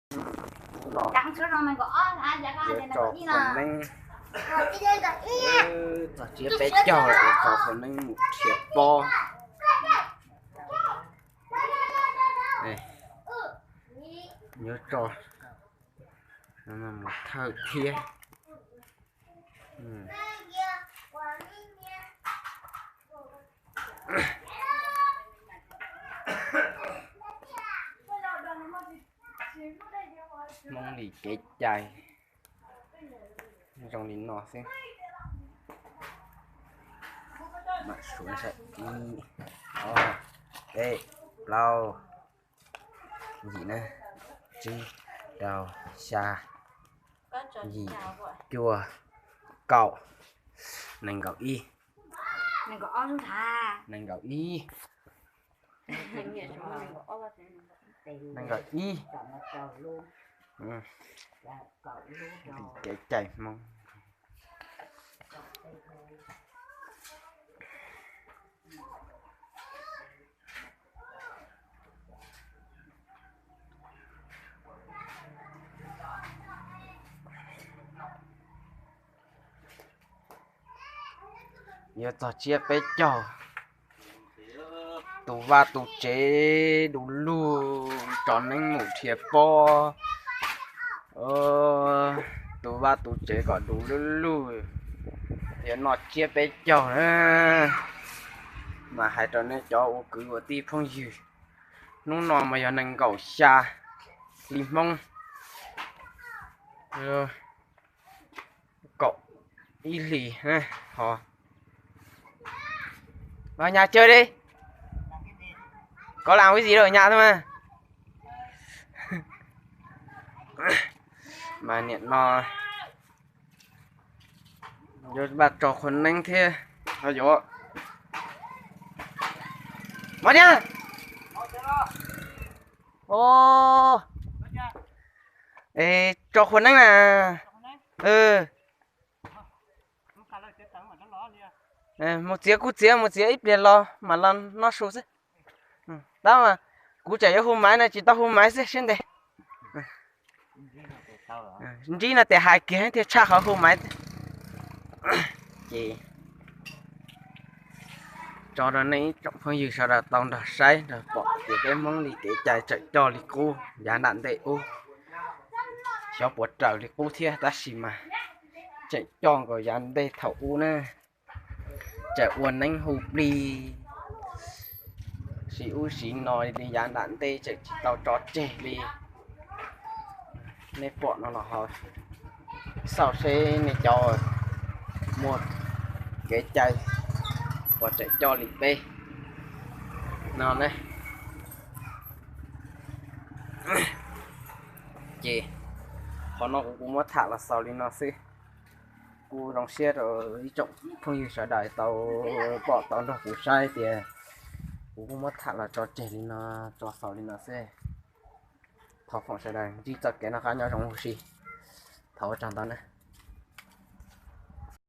Yuav tso qhua neeb, txog tsiab peb caug lawm, yuav tso qhua neeb mus nrhiav pob. Yuav tso mus thawj thiab. Hmoob li kev cai zoo li no xwb. Mam suav saib, ib, ob, peb, plaub, yim na, tsib, rau, xya, yim, cuaj, kaum, nees nkaum ib, nees nkaum ib, nees nkaum ib, kev cai Hmoob. Yuav txog tsiab peb caug, tus vaj tus tsev du lug, tso neeb mus nrhiav pob. Tus vaj tus tsev kom du lug lug, yuav noj tsiab peb caug na. Mas hais rau nej cov ua kwv ua tij phooj ywg, hnub no mas yog nees nkaum xya hli Hmoob, kaum ib hlis ho. Vào nhà chơi đi. Có làm cái gì đâu, ở nhà thôi mà. Mas niam no yuav vaj tso qhua neeb thiab ho yuav. Mov thiab. Tso qhua neeb na. Mus txiav kuj txiav, mus txiav ib pliag los mam los noj su xwb. Tab mas kuv tseem yuav hu maiv no, tsis tau hu maiv xwb, siab ntev. Ntsib no tes hais kiag thiaj tshaj qhov hu maiv. Ces tso rau nej ib tsoom phooj ywg sawv daws tau nrog saib nrog pom tias peb Hmoob li kev cai tseem coj li qub yav nram ntej ub. Xyov puas raws li qub thiab tab sis mas tseem coj nkaus yav ntej thaum ub na. Tseem ua neeb hu plig siv ub siv no li, yav nram ntej tseem tsis tau tso tseg li. Nej pom no los ho xauj seb nej cov muaj kev cai puas tseem coj li peb no ne. Ces qhov no kuv kuv muab tham los xaus li no xwb. Kuv zoo siab rau ib tsoom phooj ywg sawv daws tau pom tau nrog kuv saib tias kuv kuj muab tham los tso tseg li no, tso xaus li no xwb. Thov foom sawv daws ntsib txoj kev noj qab nyob zoo huv si. Thov ua tsaug ntau na.